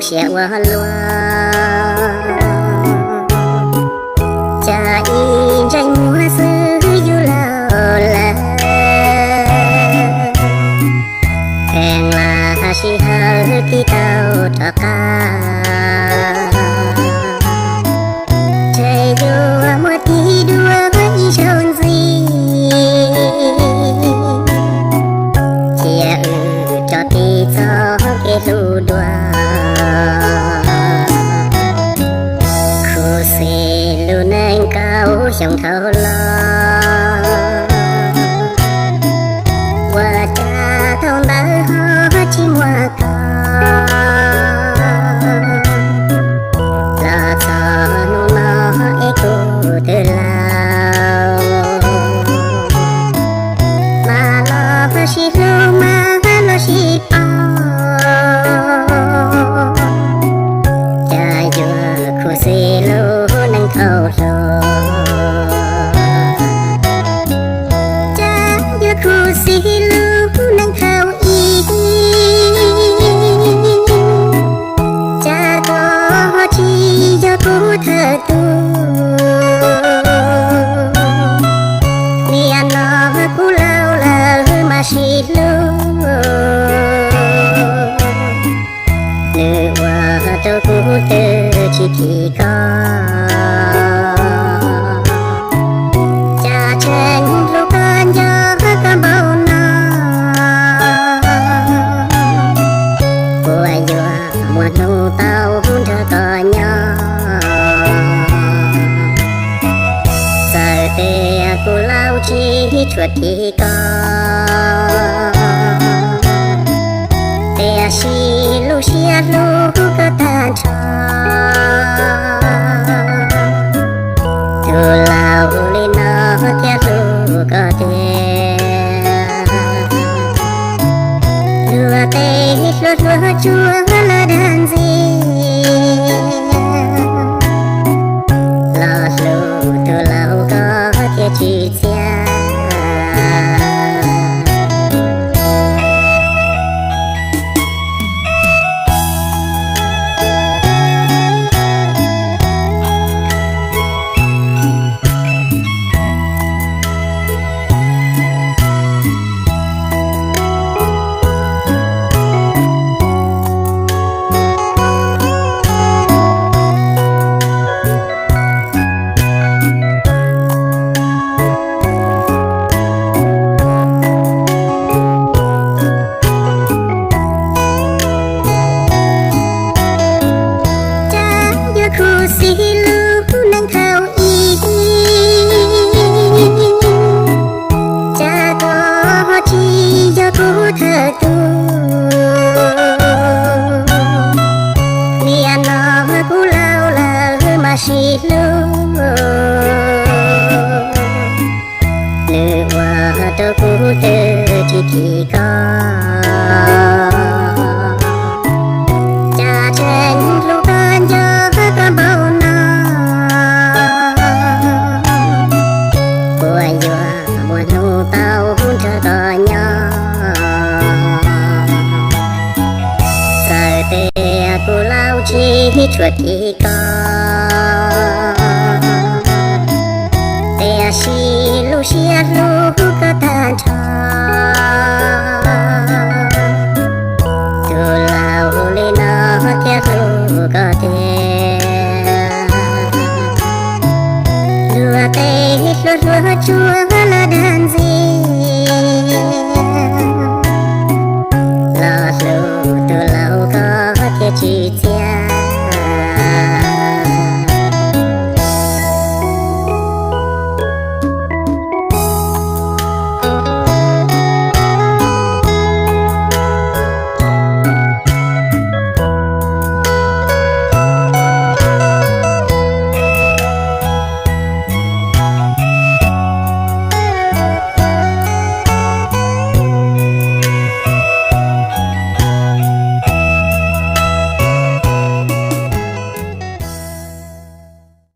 siab ua luaj, cas ib ntsais muag xwb yus laus lawm. Kheev lam sij hawm tig tau rov qab, ces yuav muaj tig dua ib zaug ntxiv, cia wb tso tig txoj kev hlub dua. Khuv xim lub neej kaum xyoo dhau los, ua cas thaum ntawd ho tsis muaj koj. Los txog hnub no es kuv twb laus, mas los sib hlub mas los sib paub, cas yuav khuv xim lub neej thaum hluas, cas yuav khuv xim lub neej thaum ub, cas koj ho tsis yog kuv thawj tug. Nim no kuv laus lawm mas sib hlub, nws ua rau kuv twb tsis phim koj. Cas tseem hlub koj nco koj npaum no, puas yuav muaj hnub tau nrog koj nyob. Txawm tias kuv laus tsis tshua phim koj, tiam sis lub siab hlub koj tag nrho. Tus laus li no thiaj hlub koj tiag, luag tej hluas hluas tsuas lawm dag ntxiag, los hlub tus laus koj thiaj tsis txiav. Cas yuav khuv xim lub neej thaum ub, cas koj ho tsis yog kuv thawj tug. Nim no kuv laus lawm mas sib hlub, nws ua rau kuv twb tsis phim koj. Cas tseem hlub koj nco koj npaum no, puas yuav muaj hnub tau nrog koj nyob. Txawm tias kuv laus tsis tshua phim koj, tiam sis lub siab hlub koj tag nrho. Tus laus li no thiaj hlub koj tiag, luag tej hluas hluas tsuas